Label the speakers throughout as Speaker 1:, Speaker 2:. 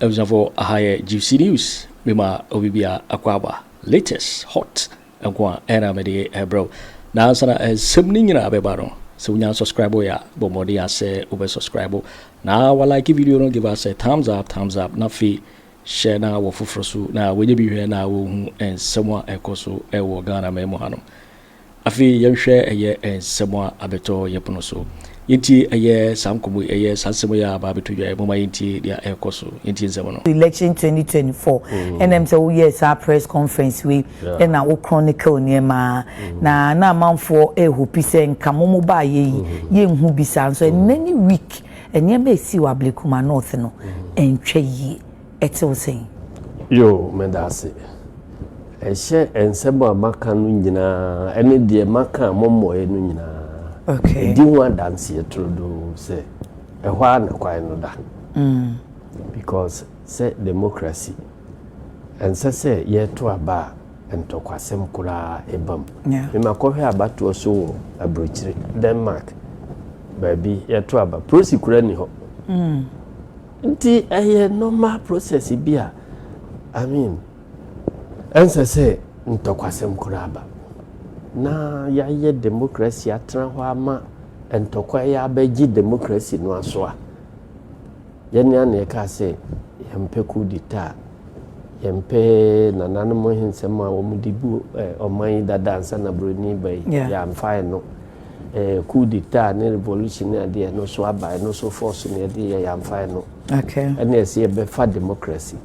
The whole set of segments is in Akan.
Speaker 1: Abusuafo, aha yɛ Gypsy News, mema obi bia akwaaba. Latest hot nko a ɛna mede ɛbrɛ wo. Na ansa na nsɛm no nyinaa bɛba no, sɛ wonya subscribe yɛ a, bɔ mmɔden a sɛ wobɛ subscribe na wa like video no, give us a thumbs up, thumbs up, na afei hyɛ na wɔ foforɔ so na wɔnyɛ bi hwɛ na wɔhu nsɛm a ɛkɔ so ɛwɔ Ghana man mu hanom. Afei yɛnhwɛ ɛyɛ nsɛm a abɛtɔ yɛ pono so. Yɛntie ɛyɛ saa nkɔmmɔ yi, ɛyɛ saa nsɛm yi a aba abɛtɔ dwa yi. Momma yɛntie deɛ ɛrekɔ so. Yɛntie nsɛm no.
Speaker 2: Election 2024 ɛna sɛ woyɛ saa press conference wei ɛna wo chronicle nneɛma na amanfoɔ ɛhope sɛ nka mo mo baayɛ yi yɛnhu bi saa nso. Ɛnɛ ne week nneɛma esi wɔ Ablekuma North no ɛntwa yie, ɛte wo sɛn?
Speaker 3: Yo, meda ase. Ɛhyɛ nsɛm a maka no nyinaa ɛne deɛ maka a mɔmmɔɛ no nyinaa ɛdi ho adanseɛ turodoo sɛ ɛhɔ a na kwan no da because sɛ democracy, ɛnsɛ sɛ yɛto aba a ntɔkwasɛm koraa ɛba mu. Memakɔhwɛ abatoɔ so wɔ aburokyire, Denmark, baabi yɛto aba, polisi koraa ni hɔ. Nti ɛyɛ normal process bi a, I mean, ɛnsɛ sɛ ntɔkwasɛm koraa ba na yɛayɛ democracy atena hɔ ama ntɔkwa yɛ abɛgye democracy no aso a yɛne ana yɛka sɛ yɛmpɛ coup d'etat, yɛmpɛ nananom nsɛm a wɔn bu ɔman yi dada ansa na buroni ba yi. Yɛamfa no coup d'etat ne revolution ne adeɛ no so aba, ɛno so force ne yɛde yɛ, yɛamfa no. Ɛna yɛsɛ yɛbɛfa democracy,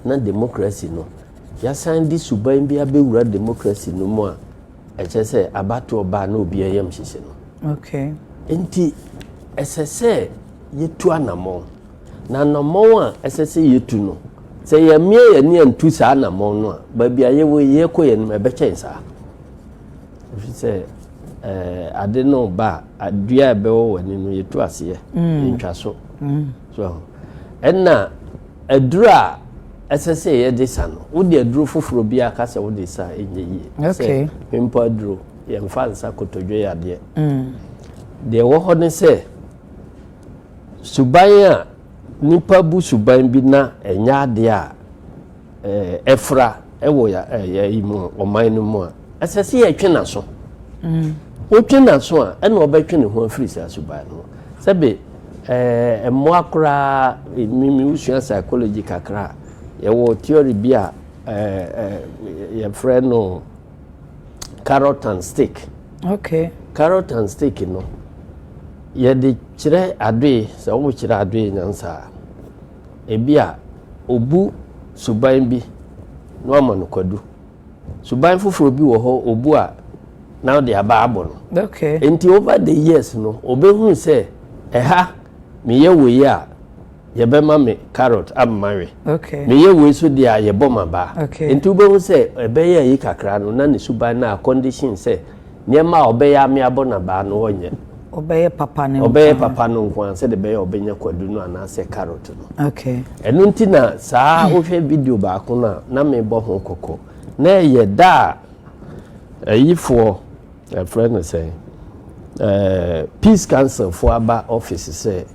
Speaker 3: na democracy no yɛasan de suban bi abɛwura democracy no mu a ɛkyɛ sɛ abatoɔ baa na obi yam hyehyɛ no. Nti ɛsɛ sɛ yɛtu anammɔn, na anammɔn a ɛsɛ sɛ yɛtu no, sɛ yɛmmea yɛn ani antu saa anammɔn no a, baabi a yɛwɔ yi, yɛkɔ yɛn anim ɛbɛkyɛn saa, ɛfiri sɛ ade no ba a, adua a ɛbɛwɔ w'ani no, yɛtu aseɛ, yɛntwa so so. Ɛna aduro a ɛsɛ sɛ yɛde sa no, wode aduro foforɔ bi aka sɛ wode sa, ɛnyɛ yie. Sɛ mpo aduro, yɛmfa nsa kotodwe yadeɛ. Deɛ ɛwɔ hɔ ne sɛ suban a nipa bu suban bi na ɛnyɛ adeɛ a ɛfra ɛwɔ yɛ yi mu, ɔman no mu a, ɛsɛ sɛ yɛtwe n'aso. Wotwe n'aso a, ɛna ɔbɛtwe ne ho afiri saa suban no ho. Sɛbe mmoa koraa, mimi wosua psychology kakra a, yɛwɔ theory bi a ɛɛ ɛɛ yɛfrɛ no carrot and stick. Carrot and stick no, yɛde kyerɛ adoe sɛ wɔkyerɛ adoe nyansa a, ebi a obu suban bi na wama no kwadu. Suban foforɔ bi wɔ hɔ, obu a, na ɔde aba abɔ no. Nti over the years no, obehunu sɛ ɛha meyɛ wei a, yɛbɛma me carrot ama we. Meyɛ wei so deɛ a, yɛbɔ ma baa. Nti wobɛhu sɛ ɛbɛyɛ ayi kakra no, na ne suban no a condition sɛ nneɛma a ɔbɛyɛ ame abɔ n'abaa no, ɔnyɛ.
Speaker 2: Ɔbɛyɛ papa ne
Speaker 3: ɔbɛyɛ
Speaker 2: nko.
Speaker 3: Papa no nko ara sɛde bɛyɛ a ɔbɛnya kwadu no anaasɛ carrot no. Ɛno nti na saa wohwɛ video baako no a na mebɔ ho kɔkɔ na ɛyɛ da a ayifoɔ ɛfrɛ no sɛ Peace Council foɔ aba office sɛ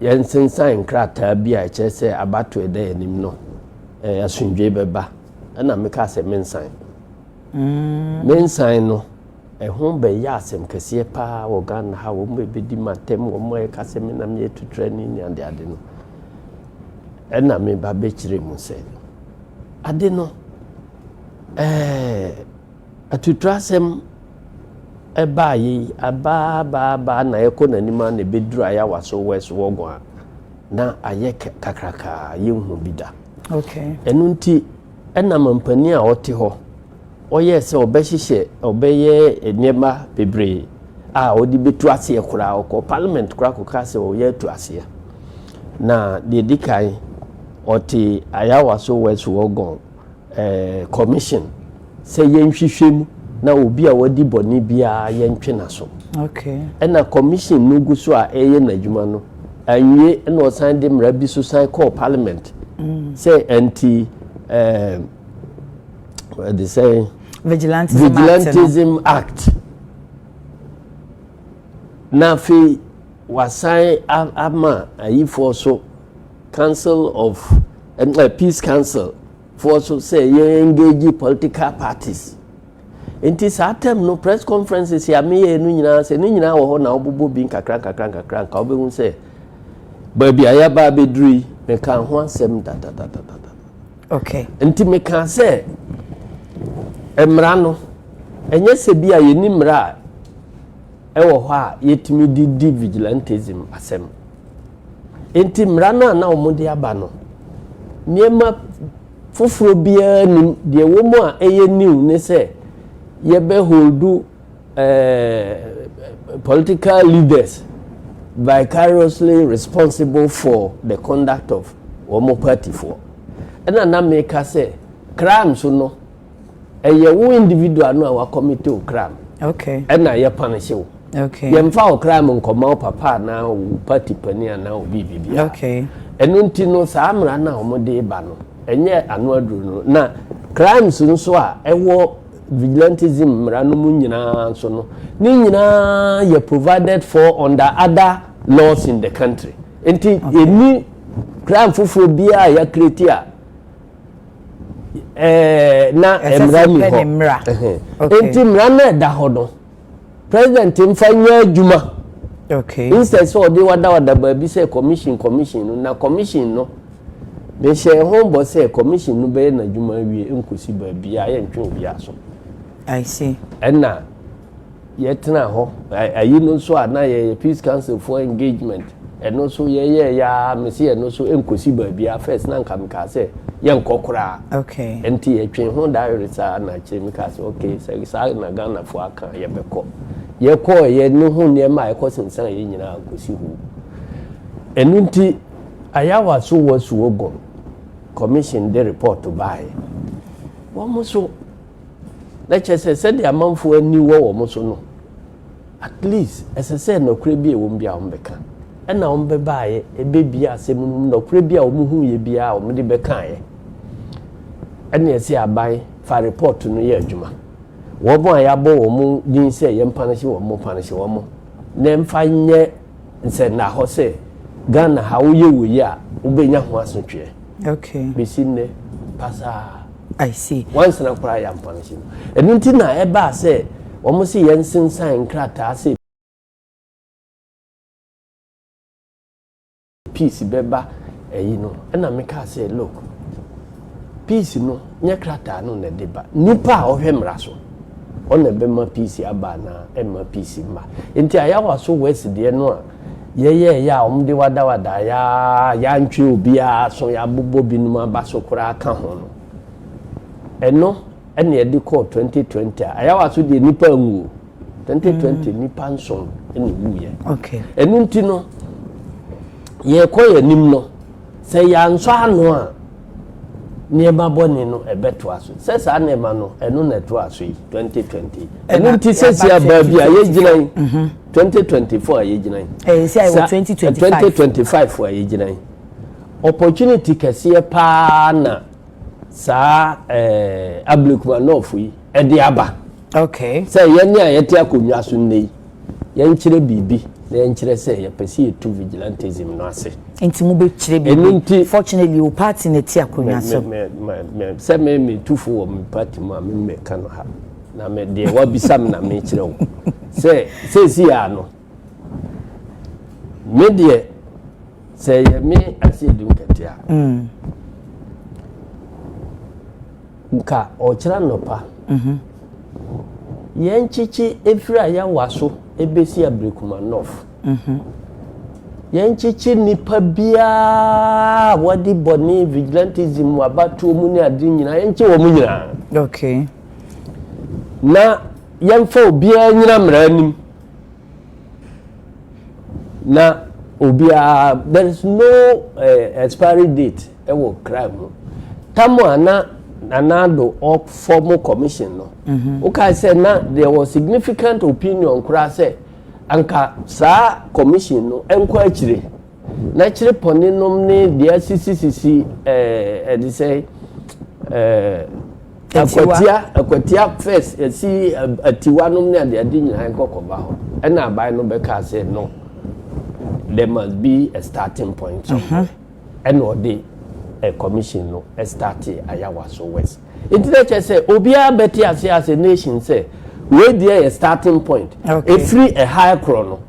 Speaker 3: yɛnsensan nkrataa bi a ɛkyerɛ sɛ abato ɛda yɛn anim no asomdwe bɛba. Ɛna meka sɛ mensan mensan no, ɛho bɛyɛ asɛm kɛseɛ paa wɔ Ghana ha. Wɔn mu ebɛdi matam, wɔn mu a yɛka sɛ me nam yɛ tuturani ne ade ade no. Ɛna meba bɛkyerɛ mu sɛ ade no atuturasɛm ɛbaa yi abaabaabaa na ɛkɔ n'anim a na ɛbɛduru Ayawaso West Wuogon a na ayɛ kakrakaa yɛnhu bi da. Ɛno nti ɛna mampanin a ɔte hɔ ɔyɛ sɛ ɔbɛhyehyɛ, ɔbɛyɛ nneɛma bebree a ɔde bɛtu aseɛ koraa. Ɔkɔ parliament koraa kɔka sɛ ɔyɛ atu aseɛ. Na deɛ di kan, ɔte Ayawaso West Wuogon commission sɛ yɛnhwehwɛ mu na obi a wadi bɔne biara yɛntwe n'aso. Ɛna commission no gu so a ɛyɛ n'adwuma no anwie, ɛna ɔsan de mmara bi so san kɔɔ parliament sɛ anti ɛde sɛ
Speaker 2: Vigilantism Act no.
Speaker 3: Vigilantism Act. Na afei wasan ama ayifoɔ so, council of peace council foɔ so, sɛ yɛn engage political parties. Nti saa term no, press conferences a meyɛ no nyinaa, sɛ ne nyinaa wɔ hɔ na wobobɔ bi nkakra nkakra nkakra nka, wobɛhu sɛ baabi a yɛaba abɛduru yi, meka ho asɛm dadadadada. Nti meka sɛ mmara no, ɛnyɛ sɛ bi a yɛni mmara a ɛwɔ hɔ a yɛtumi de di vigilantism asɛm. Nti mmara no a na wɔde aba no, nneɛma foforɔ biara nim. Deɛ wɔ mu a ɛyɛ new ne sɛ yɛbɛhold political leaders vicariously responsible for the conduct of wɔn partyfoɔ. Ɛna na meka sɛ crimes no, ɛyɛ wo individual no a wacommit wo crime ɛna yɛ punish wo. Yɛmfa wo crime nkɔma wo papa anaa wo party panin anaa wo biribi biara. Ɛno nti no, saa mmara no a wɔde ba no, ɛnyɛ ano aduro no. Na crimes nso a ɛwɔ vigilantism mmara no mu nyinaa nso no, ne nyinaa yɛ provided for under other laws in the country. Nti ɛni crime foforɔ biara a yɛacreate a na mmara ni hɔ. Nti mmara no ɛda hɔ no, president mfa nyɛ adwuma instead sɛ ɔde wadawada baabi sɛ commission no. Na commission no, mehyɛ ho bɔ sɛ commission no bɛyɛ n'adwuma awie, nkosi baabi a yɛntwe obi so.
Speaker 2: I see.
Speaker 3: Ɛna yɛtena hɔ ayi no nso a, na yɛyɛ peace council for engagement. Ɛno nso yɛyɛ yaa mesi ɛno nso nkosi baabi a first na nka meka sɛ yɛnkɔ koraa. Nti yɛtwe ho daayere saa na akyerɛ mi ka sɛ okay, sɛ saa na Ghanafoɔ aka, yɛbɛkɔ. Yɛkɔɔ yɛ ne ho nneɛma a ɛkɔ sensan yɛ nyinaa nkosi ho. Ɛno nti Ayawaso West Wuogon commission de report baeɛ, wɔn nso na kyerɛ sɛ sɛdeɛ amanfoɔ ani wɔ wɔn so no, at least ɛsɛ sɛ nɔkorɛ bi a ɛwɔ mu bi a wɔn bɛka. Ɛna wɔn bɛbaeɛ ɛbɛbie asɛm no mu, nɔkorɛ bi a wɔn hu yɛ biara a wɔn de bɛkaeɛ, ɛna ɛsɛ aban fa report no yɛ adwuma. Wɔn a yɛabɔ wɔn din sɛ yɛn punish wɔn, punish wɔn na mfa nyɛ nsɛnna hɔ sɛ Ghana ha, woyɛ wɔ yi a, wobɛnya ho asotweɛ. Bɛsi nnɛ pasaa.
Speaker 2: I see.
Speaker 3: Wansana koraa yɛ ampunish no. Ɛno nti na ɛbaa sɛ wɔn si yɛn nsensan nkrataa sɛ peace bɛba ɛyi no. Ɛna meka sɛ look, peace no nyɛ krataa no na ɛde ba. Nipa a ɔhwɛ mmara so, ɔna ɛbɛma peace aba anaa ɛma peace mma. Nti Ayawaso West deɛ no a yɛyɛ yɛ a wɔn de wadawada yaa, yɛantwe obiara so, yɛabobɔ binom aba so koraa ka ho no, ɛno ɛna yɛde kɔɔ 2020 a Ayawaso deɛ nipa nwu. 2020 nipa 7 ɛna ewuyɛ. Ɛno nti no, yɛkɔ yɛn anim no, sɛ yɛansɔ ano a, nneɛma bɔne no ɛbɛtoa so. Sɛ saa nneɛma no, ɛno na ɛtoa so yi 2020. Ɛno nti sɛsi a baabi a yɛgyina yi, 2024 a yɛgyina yi,
Speaker 2: Ɛyɛ sɛ ɛwɔ 2025.
Speaker 3: 2025 a yɛgyina yi, opportunity kɛseɛ paa na saa Ablekuma North yi ɛde aba sɛ yɛn a yɛte akonnwa so nnɛ yi, yɛnkyerɛ biribi na yɛnkyerɛ sɛ yɛpɛ sɛ yɛtu vigilantism no ase.
Speaker 2: Nti mo bɛ kyerɛ
Speaker 3: Ɛno
Speaker 2: biribi.
Speaker 3: Nti
Speaker 2: Fortunately, o party na ti akonnwa so.
Speaker 3: Sɛ me tufo wɔ me party mu a, me mmɛka no ha na me deɛ wabisa me na mekyerɛ wo sɛ seesi a no, me deɛ, sɛ yɛ me Asiedu Nketia, nka ɔkyerɛ nnɔpa yɛnkyekye efiri Ayawaso ebesi Ablekuma North, yɛnkyekye nipa biara a wɔde bɔne vigilantism abatoɔ mu ne ade nyinaa, yɛnkye wɔn nyinaa na yɛmfa obiara nyina mmara anim na obiara, there is no expiry date ɛwɔ crime mu. Tam a na Nana Addo ɔform commission no, wokae sɛ na there was significant opinion koraa sɛ anka saa commission no ɛnkɔ akyire na kyerɛ pɔne nom ne deɛ asisisisi ɛde sɛ Akwatia, Akwatia first, ɛsi Atiwa nom ne adeade nyinaa nkɔ kɔba hɔ. Ɛna aban no bɛkaa sɛ no, there must be a starting point somewhere. Ɛna ɔde ɛ commission no starte Ayawaso West. Nti na kyerɛ sɛ obiara bɛte ase as a nation sɛ wei deɛ yɛ starting point. Ɛfiri ɛha korɔ no,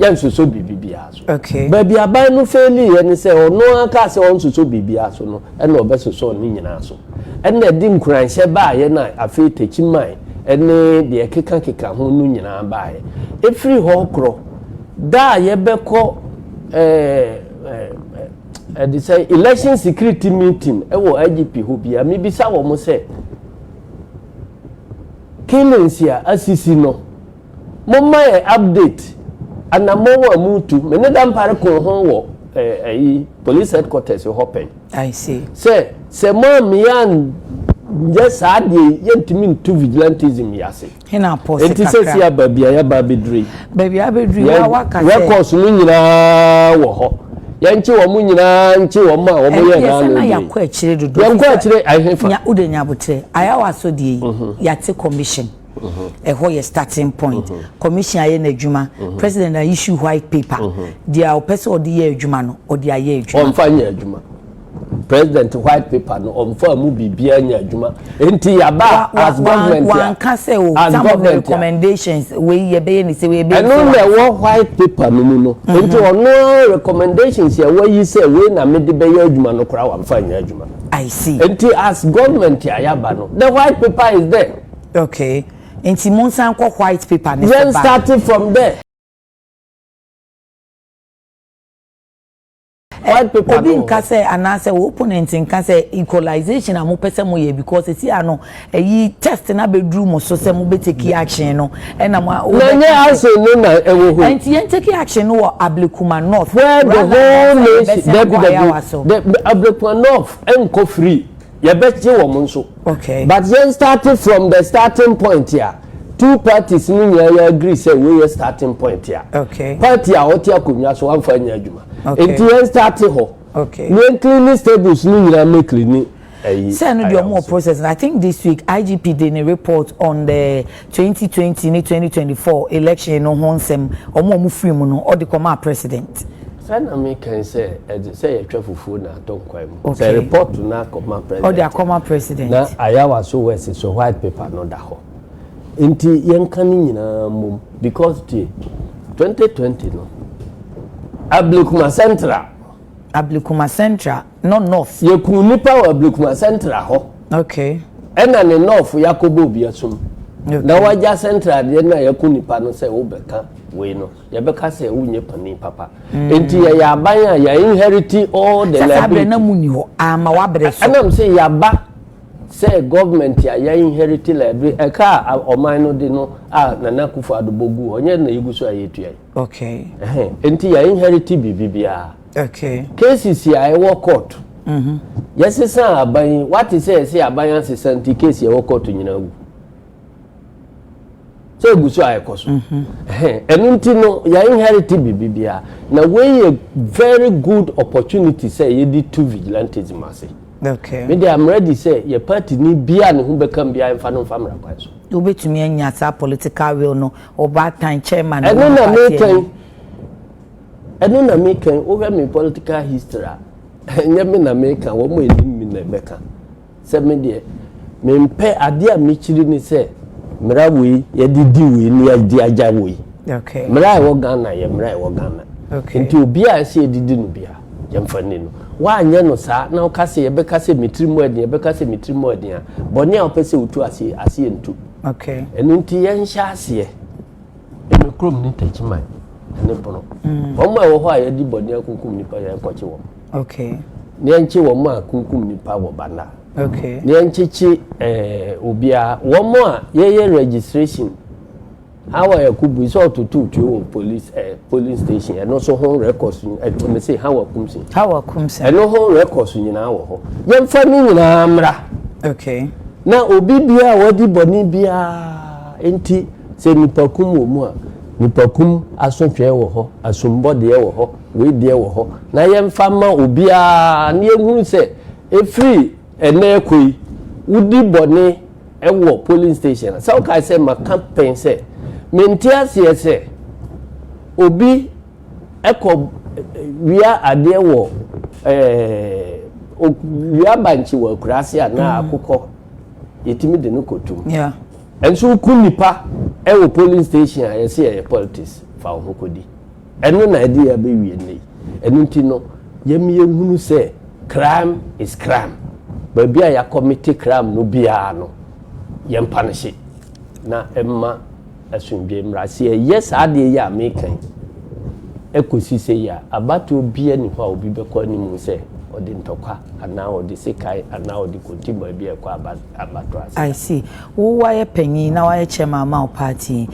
Speaker 3: yɛnsosɔ biribi biara so. Baabi aban no failiiɛ ne sɛ ɔno ara kaa sɛ ɔnsosɔ biribiara so no, ɛna ɔbɛsosɔɔ ne nyinaa so. Ɛna ɛde nkuranhyɛ baeɛ na afei Techiman ne deɛ ɛkekakeka ho no nyinaa baeɛ. Ɛfiri hɔ korɔ, da a yɛbɛkɔ ɛɛ ɛde sɛ election security meeting ɛwɔ IGP hɔ biara, mebisa wɔn sɛ killings a asisi no, Momma yɛn update anammɔn a moretu. Me ne Dampare koo ho wɔ ɛyi police headquarters hɔ pɛn.
Speaker 2: I see.
Speaker 3: Sɛ sɛ mo ammea anyɛ saa adeɛ yi yɛntumi ntu vigilantism yi ase.
Speaker 2: Hena pɔse
Speaker 3: Enti
Speaker 2: kakra.
Speaker 3: sɛsi a baabi a yɛaba abɛduru yi.
Speaker 2: Baabi a abɛduru yi wa waka sɛ.
Speaker 3: Records no nyinaa wɔ hɔ. Yɛnkye wɔn nyinaa nkye wɔn a wɔn yɛ
Speaker 2: Ɛno deɛ
Speaker 3: naa
Speaker 2: sɛ
Speaker 3: no
Speaker 2: na
Speaker 3: deɛ yi.
Speaker 2: yɛakɔ akyire dodo.
Speaker 3: Yɛnkɔ
Speaker 2: Fisa
Speaker 3: akyire ɛhefa?
Speaker 2: nya wode nya aboterɛ. Ayawa so deɛ yi yɛate commission. Ɛhɔ yɛ starting point. Commission ayɛ n'adwuma. President a issue white paper. Deɛ ɔpɛ sɛ ɔde yɛ adwuma no, ɔde ayɛ adwuma.
Speaker 3: Ɔmfa nyɛ adwuma. President white paper no ɔmfa mu biribiara nyɛ adwuma. Nti yaba as government a.
Speaker 2: Wanka sɛ o
Speaker 3: as
Speaker 2: some of the
Speaker 3: government a.
Speaker 2: recommendations wei yɛbɛyɛ ne sɛ wei yɛbɛyɛ ne
Speaker 3: Ɛno
Speaker 2: sɛ
Speaker 3: na
Speaker 2: wanka.
Speaker 3: ɛwɔ white paper no mu no. Nti ɔno ara recommendations a wayi sɛ wei na mede bɛyɛ adwuma no koraa wamfa nyɛ adwuma.
Speaker 2: I see.
Speaker 3: Nti as government a yaba no, the white paper is there.
Speaker 2: Okay. Nti mo nsan kɔ white paper ne so
Speaker 3: Yɛn
Speaker 2: back.
Speaker 3: starting from there. White paper
Speaker 2: Obi
Speaker 3: no wɔ
Speaker 2: nka
Speaker 3: hɔ.
Speaker 2: sɛ anaasɛ wo opponent nka sɛ equalization a mopɛ sɛ moyɛ because esi ano ɛyi test na abɛduru mo so sɛ mobɛ take action no ɛna mo
Speaker 3: Na
Speaker 2: wobɛka
Speaker 3: nyɛ
Speaker 2: sɛ
Speaker 3: action no na ɛwɔ hɔ yi.
Speaker 2: Nti yɛn take action no wɔ Ablekuma North
Speaker 3: Where the
Speaker 2: rather than
Speaker 3: whole
Speaker 2: sɛ
Speaker 3: nation
Speaker 2: yɛbɛsan
Speaker 3: dabi
Speaker 2: akɔ
Speaker 3: dabi
Speaker 2: Ayawa so.
Speaker 3: the Ablekuma North ɛnkɔ free. Yɛbɛgye wɔn nso.
Speaker 2: Okay.
Speaker 3: But yɛn starting from the starting point a two parties no nyinaa yɛ agree sɛ wei yɛ starting point a.
Speaker 2: Okay.
Speaker 3: Party a ɔte akonnwa so wamfa nyɛ adwuma.
Speaker 2: Okay.
Speaker 3: Nti yɛn start hɔ.
Speaker 2: Okay.
Speaker 3: Na yɛn clean stables no nyinaa mɛ clean ɛyi.
Speaker 2: Sɛ ɛno deɛ ɔmo wɔ process I think this week IGP de ne report on the 2020 ne 2024 election no ho nsɛm ɔmo a ɔmo firi mu no ɔde kɔmaa president.
Speaker 3: Sɛ na me kan sɛ ɛde sɛ yɛtwa fufuo na atɔ nkwan mu.
Speaker 2: Okay.
Speaker 3: Sɛ report no akɔma president.
Speaker 2: Ɔde akɔma president.
Speaker 3: Na ayawa so west so white paper no da hɔ. Nti yɛnka ne nyinaa mmom because tie 2020 no Ablekuma Central.
Speaker 2: Ablekuma Central not North.
Speaker 3: Yɛkuu nipa wɔ Ablekuma Central hɔ.
Speaker 2: Okay.
Speaker 3: Ɛna ne North yɛakɔbɔ obi asum.
Speaker 2: Okay.
Speaker 3: Na wagya Central deɛ na yɛku nipa no sɛ wobɛka wei no. Yɛbɛka sɛ wonyɛ panin papa. Enti yɛyɛ aban a yɛ inherit all the
Speaker 2: Sɛ saa berɛ
Speaker 3: liability.
Speaker 2: na monni hɔ ama wabrɛ so.
Speaker 3: Ɛnam sɛ yɛaba sɛ government a yɛ inherit liability ɛka a ɔman no de no a Nana Akufo-Addo bɔ gu hɔ nyɛ na yɛgu so a yɛtua yi.
Speaker 2: Okay.
Speaker 3: Ɛhɛn, enti yɛ inherit biribi biara.
Speaker 2: Okay.
Speaker 3: Cases a ɛwɔ court. Yɛsesa aban yi, wate sɛ yɛse aban asesa nti case a ɛwɔ court nyinaa wu. Sɛ egu so a ɛkɔ so. Ɛno nti no yɛ inherit biribi biara. Na wei yɛ very good opportunity sɛ yɛde tu vigilantism ase.
Speaker 2: Okay.
Speaker 3: Me de I'm ready sɛ yɛ party ni bia ne ho bɛka m biara mfa no mfa mmara kwan so.
Speaker 2: Wobɛtumi anya saa political will no ɔbaatan chairman
Speaker 3: Ɛno na meka yi. Ɛno na meka yi. Wohwɛ me political history a, ɛnyɛ me na meka, wɔn a ɛnim me na ɛbɛka. Sɛ me deɛ, mempɛ adeɛ a mekyiri ne sɛ mmara wei yɛde di wei ne yɛde agya wei.
Speaker 2: Okay.
Speaker 3: Mmara a ɛwɔ Ghana yɛ mmara a ɛwɔ Ghana.
Speaker 2: Okay.
Speaker 3: Nti obiara a ɛsɛ yɛde di no biara, yɛmfa nni no. Woanyɛ no saa na woka sɛ yɛbɛka sɛ me tiri mu ɛden, yɛbɛka sɛ me tiri mu ɛden a, bɔne a wopɛ sɛ wotu aseɛ, aseɛ ntu.
Speaker 2: Okay.
Speaker 3: Ɛno nti yɛnhyɛ aseɛ. Me kurom ne Techiman ne Bono. Wɔn a ɛwɔ hɔ a yɛde bɔne akunkum nnipa yɛnkɔkye wɔn.
Speaker 2: Okay.
Speaker 3: Ne yɛnkye wɔn a kunkum nnipa wɔ Banda.
Speaker 2: Okay.
Speaker 3: Ne yɛnkyekye eh, obiara. Wɔn a yɛyɛ registration Hawa Yakubu sɛ ɔtoto tuo wɔ police eh, polling station ɛno nso ho records ɛno me se Hawa Kumsin.
Speaker 2: Hawa Kumsin.
Speaker 3: Ɛno ho records nyinaa wɔ hɔ. Yɛmfa ne nyinaa mmra.
Speaker 2: Okay.
Speaker 3: Na obi biara a wadi bɔne biara nti sɛ nipakum wɔ mu a, nipakum asotwee wɔ hɔ, asumbɔ deɛ wɔ hɔ, wei deɛ wɔ hɔ, na yɛmfa mma obiara na yɛnhunu sɛ ɛfiri ɛnnɛ rekɔ yi, wodi bɔne. Ɛwɔ polling station a, sɛ wokae sɛ maka pɛn sɛ mente aseɛ sɛ obi ɛkɔ wia adeɛ wɔ wia bankye wɔ akuraase anaa akokɔ, yɛtumi de no kɔtum. Ɛnso woku nipa ɛwɔ polling station a, yɛsɛ yɛyɛ politics, fa wo ho kɔdi. Ɛno na ɛde yɛ abɛwie nnɛ yi. Ɛno nti no, yɛm yɛhunu sɛ crime is crime. Baabi a yɛacommit crime no biara no, yɛmpa no hye na ɛma asomdwe mmara. Sɛ yɛyɛ saa adeɛ yi a meka yi ɛkɔsi sɛ yi a, abatoɔ bia ni hɔ a obi bɛkɔ anim sɛ ɔde ntɔkwa anaa ɔde sekan anaa ɔde kontimma bi a ɛkɔ abatoɔ ase.
Speaker 2: I see. Wo wayɛ panyin na wayɛ chairman ama wo party.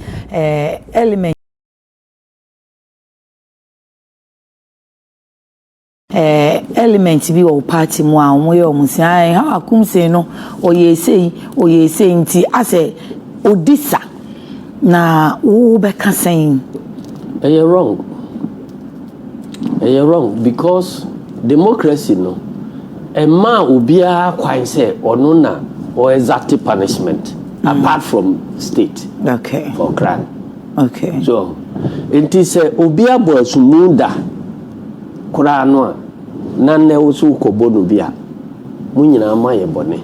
Speaker 2: Element bi wɔ wo party mu a wɔn yɛ wɔn si ayi ha akumse no, ɔyɛ esei, ɔyɛ esei, nti asɛ odi sa na wo bɛka sɛn?
Speaker 3: Ɛyɛ wrong, ɛyɛ wrong, because democracy no ɛmaa obiara kwan sɛ ɔno na ɔexact punishment apart from state for crime. So nti sɛ obi abɔ asumu da koraa no a, na nnɛ wo so wokɔbɔ no bi a, mo nyinaa mo ayɛ bɔne.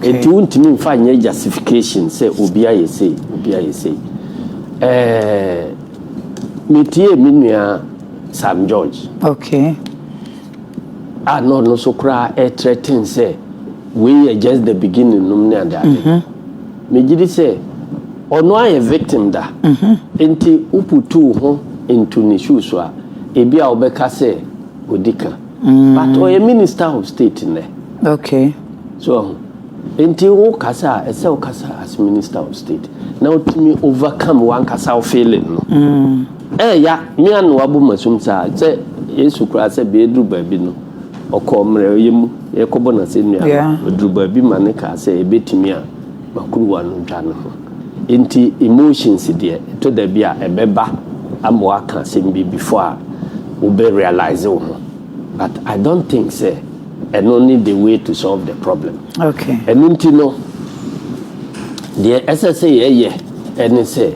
Speaker 3: Nti wontumi mfa nyɛ justification sɛ obi ayɛ sei, obi ayɛ sei. Metie me nua Sam George a na ɔno nso koraa ɛthreaten sɛ wei yɛ just the beginning nom ne adeade. Megye di sɛ ɔno ayɛ victim da, nti woput wo ho into ne shoes a, ebi a wobɛka sɛ odi ka, but ɔyɛ minister of state nnɛ. So nti wo kasa a, ɛsɛ wo kasa as minister of state na wotumi overcome wankasa wo feeling no. Ɛɛya mmea na wabɔ masum saa sɛ Yesu koraa sɛ beeduru baabi no, ɔkɔ mmerɛ mu yɛkɔbɔ n'ase nnua. Ɔduru baabi ma ne kaa sɛ ebetumi a makuruwa no ntwa ne ho. Nti emotions deɛ, ɛtɔ da bi a ɛbɛba ama waka asɛm bi before a wobɛ realize wo ho, but I don't think sɛ ɛno ne the way to solve the problem. Ɛno nti no, deɛ ɛsɛ sɛ yɛyɛ ɛne sɛ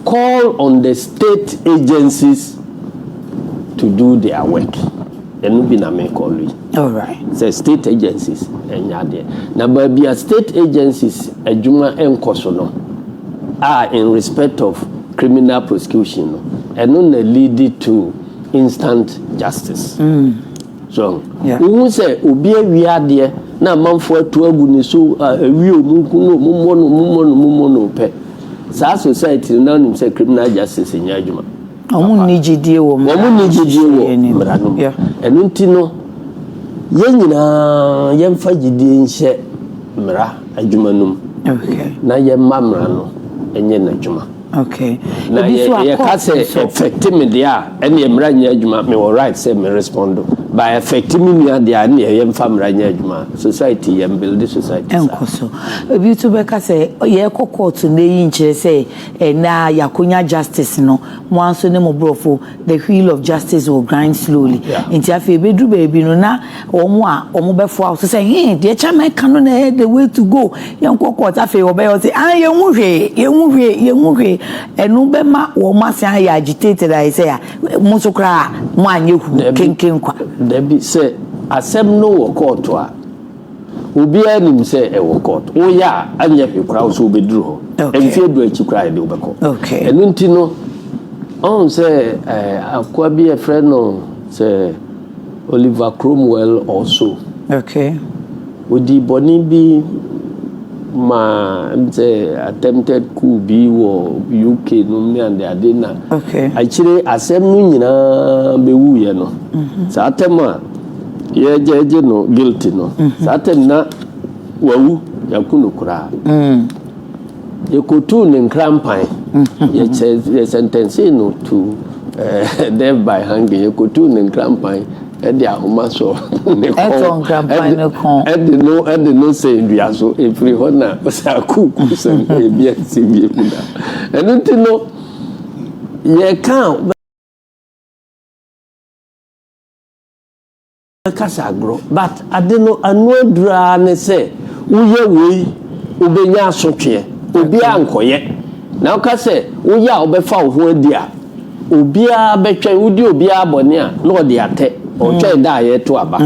Speaker 3: call on the state agencies to do their work. Ɛno bi na mekɔlo yi sɛ state agencies ɛnyɛ adeɛ na baabi a state agencies adwuma nkɔ so no a, in respect of criminal prosecution no, ɛno na lead to instant justice. So wohu sɛ obi awie adeɛ na amanfoɔ atu agu ne so, awie ɔmu nku no, ɔmu mmɔ no, ɔmu mmɔ no, ɔmu mmɔ no pɛ, saa society no na wonim sɛ criminal justice nyɛ adwuma.
Speaker 2: Ɔmo nni gyidie wɔ mmara.
Speaker 3: Wɔn ni gyidie wɔ mmara no mu. Ɛno nti no, yɛn nyinaa yɛmfa gyidie nhyɛ mmara adwuma no mu na yɛmma mmara no nyɛ n'adwuma. Na
Speaker 2: Ebi so a
Speaker 3: yɛka
Speaker 2: court
Speaker 3: sɛ
Speaker 2: nso.
Speaker 3: Affect me deɛ a, ɛne mmara nyɛ adwuma, mewɔ right sɛ me respond, but affect me nua deɛ a, ɛne yɛmfa mmara nyɛ adwuma, society yɛn build society saa.
Speaker 2: Ɛnkɔ so. Ebi nso bɛka sɛ yɛkɔ court na eyi nkyerɛ sɛ ɛna yɛakonya justice no. Mo nso ne mo borɔfo, "The wheel of justice will grind slowly." Nti afei ebeduru baabi no na wɔn a wɔn bɛfoa so sɛ hee deɛ chairman ka no na ɛyɛ the way to go, yɛnkɔ court. Afei wɔbɛyɛ ɔsɛ ah, yɛn ho hwee, yɛn ho hwee, yɛn ho hwee. Ɛno bɛma wɔn asan ayɛ agitated, ayɛ sɛ a mo nso koraa mo anyɛ hu.
Speaker 3: Dabi.
Speaker 2: Kenken kwa.
Speaker 3: Dabi, sɛ asɛm no wɔ court a, obiara nim sɛ ɛwɔ court. Woyɛ a, anyɛ hwee koraa wo sɛ wobɛduru hɔ. Mfeɛ 10 akyi koraa yɛde wobɛkɔ. Ɛno nti no, ɔhu sɛ akoa bi yɛfrɛ no sɛ Oliver Cromwell also odi bɔne bi ma sɛ attempted coup bi wɔ UK nom ne ade ade na akyire asɛm no nyinaa bɛwuiɛ no, saa atɛm a yɛgyegye no guilty no, saa atɛm na wawu, yɛako no koraa. Yɛkɔtuu ne nkrampan, yɛkyɛ yɛsentence no to death by hanging. Yɛkɔtuu ne nkrampan, ɛde ahoma sɔ ne kɔn.
Speaker 2: Ɛtɔ nkrampan ne kɔn.
Speaker 3: Ɛde no sɛn dua so. Ɛfiri hɔ na sɛ akuku sɛm ebi asi bi mu da. Ɛno nti no, yɛka bɛkasa agorɔ, but ade no ano aduraa ne sɛ woyɛ wei. Wobɛnya asotweɛ. Obiara nkɔyɛ. Na woka sɛ woyɛ a wobɛfa wo ho adi a, obiara bɛtwɛn. Wodi obiara bɔne a, na ɔde atɛ. Ɔtwɛn da a yɛreto aba.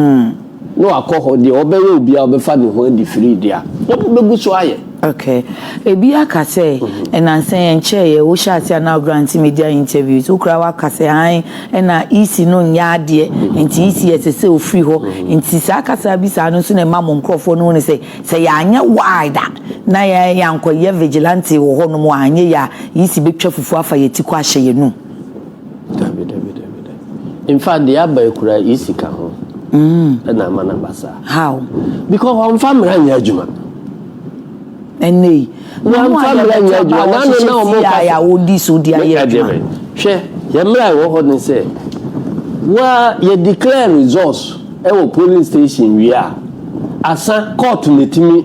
Speaker 3: Na wakɔ hɔ. Deɛ ɔbɛyɛ obiara ɔbɛfa ne ho adi firi deɛ a, wɔbɛgu so ayɛ.
Speaker 2: Okay. Ebi aka sɛ ɛnansa yɛn nkyɛn yɛ wohyɛ ase a na grant media interviews, wokura waka sɛ an ɛna EC no nyɛ adeɛ, nti EC ɛsɛ sɛ ofiri hɔ. Nti saa kasa bi saa no nso na ɛma mo nkurɔfoɔ no ho ne sɛ yɛanyɛ wide a na yɛ yɛankɔyɛ vigilante wɔ hɔ nom a, anyɛ yɛ a EC bɛtwa fufuo afa yɛ ti kɔ ahyɛ yɛn num.
Speaker 3: Dabi, dabi, dabi, dabi. In fact, deɛ aba ekura EC ka ho. Ɛna ama na ba saa.
Speaker 2: How?
Speaker 3: Because wɔmfa mmara nyɛ adwuma.
Speaker 2: Ɛnɛ yi
Speaker 3: Wɔmfa mmara nyɛ adwuma. N'ano na wɔn
Speaker 2: ka a wɔdi so di ayɛ adwuma.
Speaker 3: Hwɛ, yɛn mmara a ɛwɔ hɔ ne sɛ wa yɛ declare results ɛwɔ polling station wie a, asa court na etimi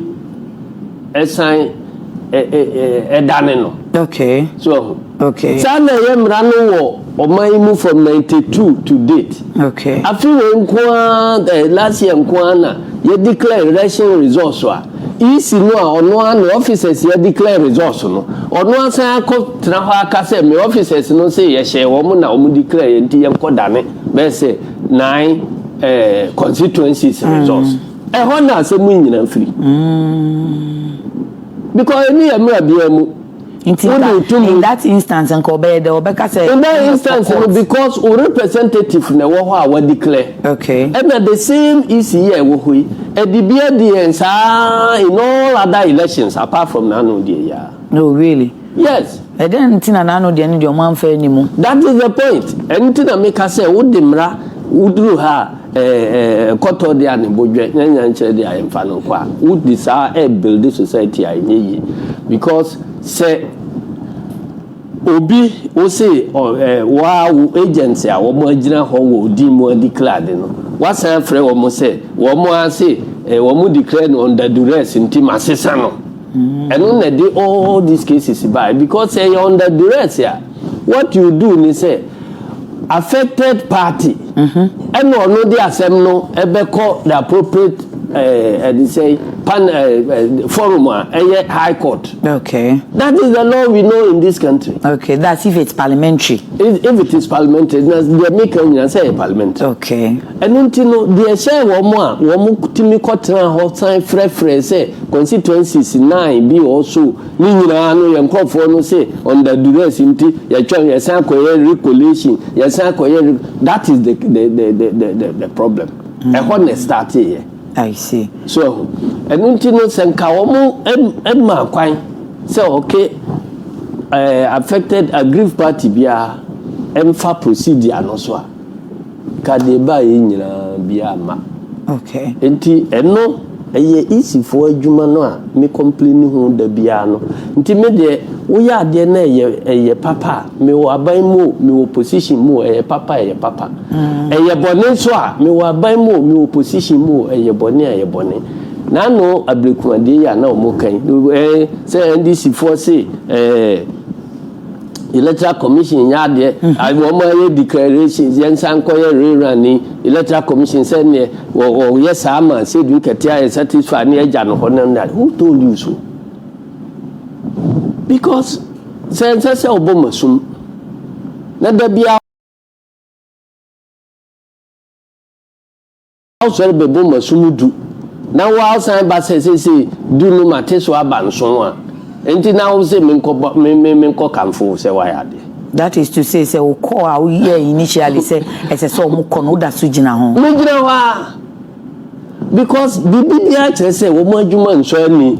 Speaker 3: ɛsan ɛ ɛ ɛ ɛdane no. So saa na ɛyɛ mmara no wɔ ɔman yi mu from 92 to date. Afi wei nko ara, last year nko ara na yɛ declare election results a EC no a ɔno ara ne officers yɛ declare results no, ɔno asan akɔ tena hɔ aka sɛ me officers no sɛ yɛhyɛ wɔn na wɔn declare yɛn, nti yɛn kɔ dane bɛyɛ sɛ nine constituencies results. Ɛhɔ na asɛm yi nyinaa firi because ɛni yɛ mmerɛ biara mu.
Speaker 2: Nti nka in that instance nka ɔbɛyɛ dɛ ɔbɛka sɛ
Speaker 3: In that instance no, because o representative na ɛwɔ hɔ a wa declare. Ɛna the same EC yi a ɛwɔ hɔ yi ɛde bi adi yɛn saa in all other elections apart from n'ano deɛ yi a.
Speaker 2: No, really?
Speaker 3: Yes.
Speaker 2: Ɛdɛn nti na n'ano deɛ no deɛ ɔmo amfa anim?
Speaker 3: That is the point. Ɛno ti na meka sɛ wode mmara woduru ha a, ɛɛ ɛɛ kɔtɔ deɛ a ne bodwɛ nyanya nkyerɛ deɛ a yɛmfa no nkɔ a, wode saa ɛbuild society a ɛnyɛ yie, because sɛ obi wose ɔ ɛɛ waa wo agency a wɔn agyina hɔ wɔ odi mu declare de no, wasan afrɛ wɔn sɛ wɔn ase wɔn declare no under duress, nti ma sesa no. Ɛno na ɛde all these cases ba, because ɛyɛ under duress a, what you do ni sɛ affected party ɛna ɔno de asɛm no ɛbɛkɔ the appropriate ɛde sɛ pan forum a ɛyɛ high court. That is the law we know in this country.
Speaker 2: Okay, that's if it's parliamentary.
Speaker 3: If it is parliamentary, na deɛ meka nyinaa sɛ ɛyɛ parliamentary. Ɛno nti no, deɛ ɛhyɛ wɔn a wɔn tumi kɔtena hɔ san frɛfrɛ sɛ constituencies nine bi wɔ so ne nyinaa no, yɛn nkurɔfoɔ no sɛ under duress, nti yɛtwa yɛsan akɔyɛ recollation, yɛsan akɔyɛ that is the problem. Ɛhɔ na start yɛ.
Speaker 2: I see.
Speaker 3: So ɛno nti no, sɛ nka wɔn ɛma kwan sɛ okay, affected aggrieved party biara ɛmfa procedure no so a, ka deɛ baa yɛ nyinaa biara ma. Nti ɛno ɛyɛ EC foɔ adwuma no a me complain ho da biara no. Nti me deɛ, woyɛ adeɛ na ɛyɛ papa a, mewɔ aban mu o, mewɔ position mu o, ɛyɛ papa, ɛyɛ papa. Ɛyɛ bɔne nso a, mewɔ aban mu o, mewɔ position mu o, ɛyɛ bɔne a, ɛyɛ bɔne. N'ano abrekumadeɛ yi a na wɔn kan sɛ NDC foɔ se Electoral Commission nyɛ adeɛ, wɔn ayɛ declarations, yɛn nsa nkɔyɛ rerun ni Electoral Commission sɛ neɛ wɔyɛ saa ma Asiedu Nketia yɛ satisfied ne agya no hɔ nam na who told you so? Because sɛ nsɛ sɛ ɔbɔ ma sum na da bia wosɔre bɛbɔ ma sum du na wɔasan ba sɛ seesei du no ma te so aba nson a, nti na wo sɛ menkɔ me me menkɔ kamfo sɛ wayɛ adeɛ.
Speaker 2: That is to say sɛ wokɔ a woyɛ initially sɛ ɛsɛ sɛ ɔmo kɔ no, woda so gyina ho?
Speaker 3: Megyina hɔ a, because biribi biara kyerɛ sɛ wɔn adwuma nsɔ ani,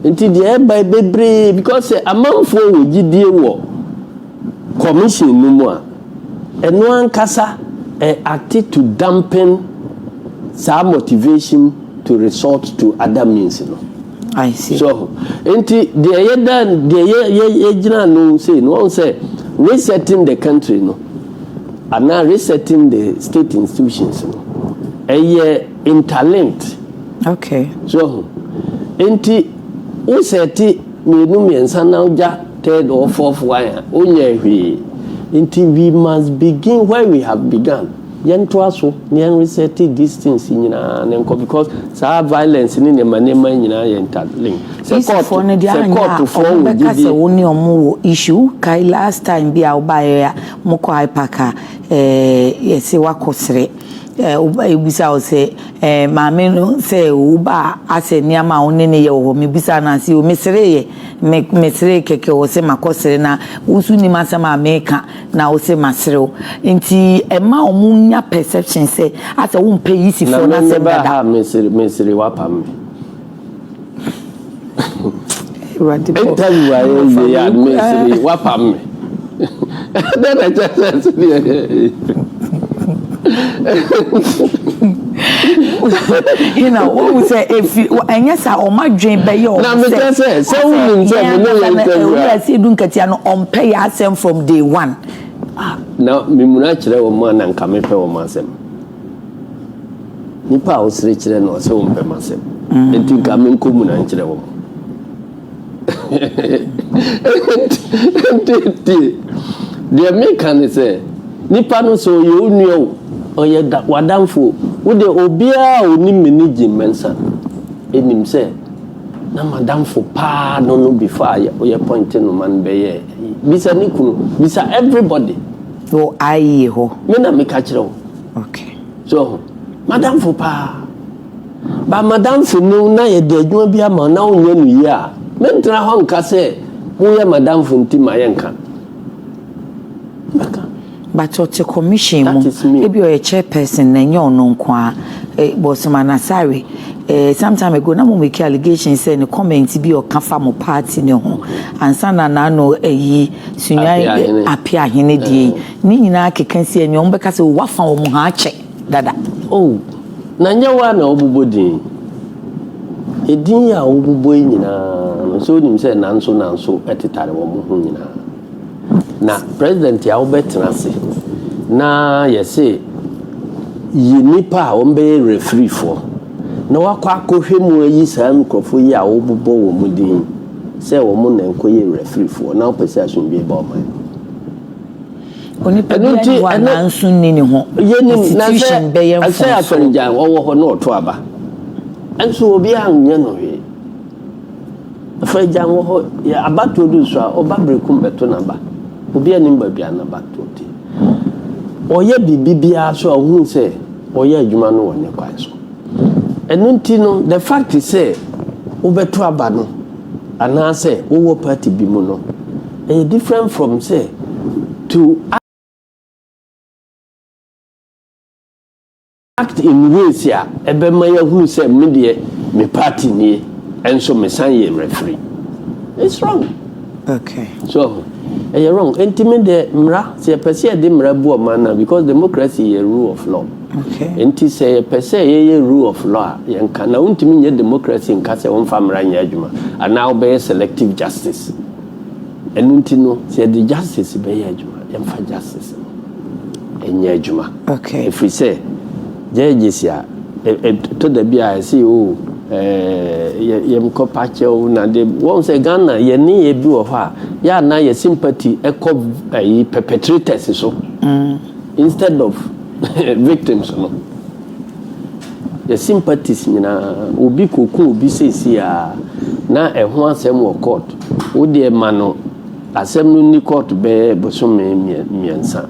Speaker 3: nti deɛ ɛba bebree, because sɛ amanfoɔ wɔ gyidie wɔ commission no mu a, ɛno ankasa ɛ act to dampen saa motivation to resort to other means no.
Speaker 2: I see.
Speaker 3: So nti deɛ yɛda deɛ yɛ yɛ yɛgyina no sei no, wɔn sɛ resetting the country no anaa resetting the state institutions no, ɛyɛ interlinked. So nti wosɛte mmienu mmiɛnsa na wogya third or fourth one a, wonyɛ hwee. Nti we must begin where we have begun. Yɛntoa so na yɛn reset these things nyinaa na nkɔ, because saa violence ne nneɛma nneɛma nyinaa yɛ interlink. Sɛ court
Speaker 2: Isifoɔ no deɛ
Speaker 3: sɛ
Speaker 2: anyɛ a
Speaker 3: courtfoɔ
Speaker 2: ɔmo
Speaker 3: wɔ
Speaker 2: bɛka sɛ
Speaker 3: gyidie
Speaker 2: wo ne ɔmo wɔ issue. Kae last time bi a wobaeɛ a mokɔ IPAC a yɛsɛ woakɔ sere ebisa wo sɛ maame no sɛ woba asɛ nneɛma a wo ne ne yɛ wɔ hɔ. Mebisa no ase o, mesereyɛ me mesere kɛkɛ wɔ sɛ makɔ sere na wo nso nim asɛm a meka na wo sɛ maserew, nti ɛma ɔmo nya perception sɛ asɛ wompɛ
Speaker 3: Na
Speaker 2: yisifoɔ no
Speaker 3: me
Speaker 2: asɛm
Speaker 3: meba
Speaker 2: dada.
Speaker 3: Ha, mesere mesere wapam me.
Speaker 2: Awurade bɔ.
Speaker 3: Interview a yɛyɛ yɛ a, mesere wapam me dɛn na kyerɛ sɛ sɛdeɛ
Speaker 2: Wohu sɛ efi ɛnyɛ sa ɔmo adwen bɛyɛ ɔmo
Speaker 3: Na mekyerɛ sɛ wonim sɛ me ne yɛ interview a-
Speaker 2: Owura Asiedu Nketia no, ɔmpɛ yɛ asɛm from day one.
Speaker 3: Na memuna kyerɛ wɔ mu a, na nka mepɛ wɔ mu asɛm. Nipa a wosere kyerɛ no, ɔsɛ wompɛ m asɛm, nti nka menkɔ mu na nkyerɛ wɔ mu. Nti tie deɛ meka ne sɛ, nipa no sɛ ɔyɛ wo nua o, ɔyɛ w'adamfo o, wode obiara a onim me ne Jean Mensa ɛnim sɛ na madamfo paa no before a yɛ point no ma no bɛyɛ. Bisa ne kunu, bisa everybody.
Speaker 2: Wɔ ayɛ hɔ.
Speaker 3: Me na meka kyerɛ wo. So madamfo paa ba, madamfo no na yɛde adwuma bi ama na wonyɛ no yie a, mentena hɔ nka sɛ woyɛ madamfo nti ma yɛnka mɛka.
Speaker 2: But ɔte commission mu.
Speaker 3: That is me.
Speaker 2: Ebi ɔyɛ chairperson na ɛnyɛ ɔno nko a Bossman Asare some time ago na mo make allegation sɛ ne comment bi ɔka fa mo party ne ho ansa na n'ano ɛyi Sunyani.
Speaker 3: Appiahene.
Speaker 2: Appiahene deɛ yi ne nyinaa keka si ɛni ɔmo bɛka sɛ wafa wɔn ha akyɛ dada.
Speaker 3: Oh, na nyɛ wo a na wobobɔ din. Edin a wobobɔ yi nyinaa no sɛ wonim sɛ nanso nanso ɛtetare wɔn ho nyinaa. Na president a wobɛtena ase na yɛse yi nipa a wɔn bɛyɛ refereefoɔ na wakɔ akɔhwɛ mu ayi saa nkurɔfoɔ yi a wobobɔ wɔn mu din sɛ wɔn na nkɔyɛ refereefoɔ na wopɛ sɛ asomdwe ba ɔman no.
Speaker 2: Onipa
Speaker 3: Ɛno
Speaker 2: bi
Speaker 3: nti,
Speaker 2: ani hɔ a nanso nni ne ho.
Speaker 3: Yɛnim na sɛ
Speaker 2: Institution bɛyɛ
Speaker 3: sɛ
Speaker 2: mfomso.
Speaker 3: Afari-Gyan ɔwɔ hɔ na ɔto aba nso, obiara nyɛ no hwee. Afari-Gyan wɔ hɔ yɛ abatoɔ du so a, ɔba Berekum bɛto n'aba, obiara nim baabi a n'abatoɔ te. Ɔyɛ biribi biara so a, ohun sɛ ɔyɛ adwuma no wɔ ne kwan so. Ɛno nti no, the fact sɛ wobɛto aba no anaasɛ wowɔ party bi mu no, ɛyɛ different from sɛ to act in ways a ɛbɛma yɛahunu sɛ me deɛ, me party nie, ɛnso mesan yɛ referee. It's wrong. So ɛyɛ wrong. Nti me deɛ, mmara, sɛ yɛpɛ sɛ yɛde mmara bu ɔman no a, because democracy yɛ rule of law, nti sɛ yɛpɛ sɛ yɛyɛ rule of law a, yɛnka na wontumi nyɛ democracy nka sɛ womfa mmara nyɛ adwuma anaa wobɛyɛ selective justice. Ɛno nti no, sɛ yɛde justice bɛyɛ adwuma, yɛmfa justice no ɛnyɛ adwuma. Ɛfiri sɛ judges a ɛtɔ da bi a ɛsɛ o yɛmkɔ pakyɛw na de wɔn sɛ Ghana yɛne yɛ bi wɔ hɔ a, yɛ ana yɛ sympathy ɛkɔ ɛyi perpetrators so instead of victims no. Yɛ sympathies nyinaa, obi koko obi seesie a na ɛho asɛm wɔ court, wo deɛ ma no asɛm no ni court bɛyɛ bosome 3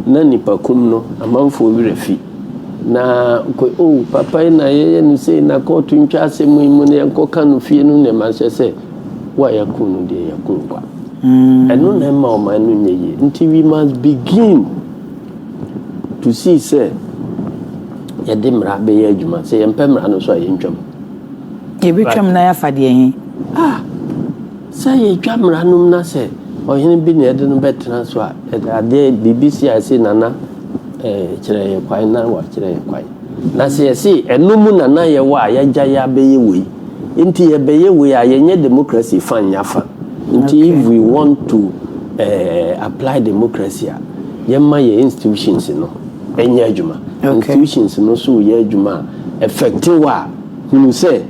Speaker 3: na nipa kum no, amanfoɔ werɛ fi na kɔ o papa yi na yɛyɛ no sei na court ntwa asɛm yi mu na yɛnkɔka no fie no nneɛma hyɛ sɛ wo a yɛko no deɛ, yɛko kwa. Ɛno na ɛma ɔman no nyɛ yie. Nti we must begin to see sɛ yɛde mmara bɛyɛ adwuma. Sɛ yɛmpɛ mmara no so a, yɛntwam.
Speaker 2: Yɛbɛtwam na yɛafa deɛ he?
Speaker 3: Ah, sɛ yɛtwa mmara nom na sɛ ɔhene bi na yɛde no bɛtena so a, yɛde adeɛ biribi si a ɛsɛ nana kyerɛ yɛ kwan na wakyerɛ yɛ kwan. Na sɛ yɛse ɛno mu nana yɛwɔ a, yɛagya yɛ abɛyɛ wei nti yɛbɛyɛ wei a, yɛnyɛ democracy fa nyɛ fa. Nti if we want to apply democracy a, yɛma yɛ institutions no ɛnyɛ adwuma. Institutions no so yɛ adwuma a effective a, hunu sɛ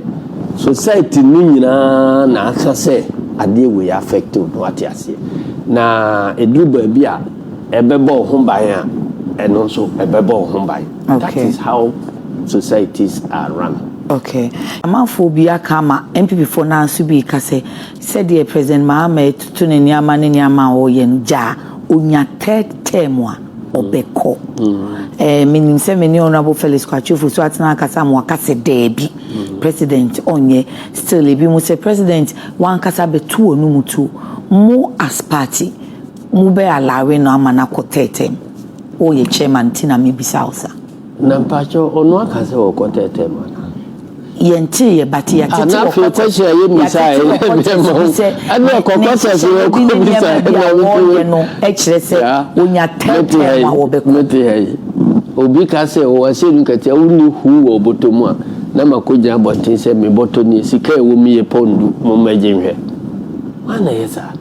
Speaker 3: society no nyinaa na aka sɛ adeɛ wei affective no, wate aseɛ, na ɛduru baabi a ɛbɛbɔ wo ho ban a. ɛno nso ɛbɛbɔ wo ho ban. That is how societies are run.
Speaker 2: Okay. Amanfoɔ bi aka ama NPP foɔ no ara nso bi reka sɛ sɛdeɛ President Mahama atutu ne nneɛma ne nneɛma a ɔreyɛ no gyaa ɔnya third term a ɔbɛkɔ. Eh, menim sɛ me ne Honourable Felix Kwakye Ofosu atena akasa ama waka sɛ daabi, President ɔnyɛ. Still ebi mo sɛ President wankasa bɛto w'anum tuo. Mo as party, mo bɛ allow no ama no akɔ third term? Woyɛ chairman nti na mebisa wo saa.
Speaker 3: Na mpakyɛw ɔno aka sɛ ɔkɔ third term anaa?
Speaker 2: Yɛntee yɛ but yɛatete wɔ quarters yɛatete wɔ quarters bi sɛ ne nhyehyɛeɛ bi ne nneɛma bi a wɔreyɛ no kyerɛ sɛ ɔnya third term a wɔbɛkɔ.
Speaker 3: Mete ha yi, obi ka sɛ ɔwɔ asɛnnu nkatia wonni huu wɔ ɔbɔtɔ mu a, na makɔgyina abɔnten sɛ me bɔtɔ nie, sika a ɛwɔ mu yɛ pɔn du, mommɛgye nhwɛ. Hwan na ɛyɛ saa?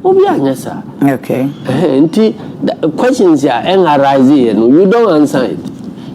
Speaker 3: Obi anyɛ saa.
Speaker 2: Okay.
Speaker 3: Nti questions a ɛn arise yɛ no, you don't answer it.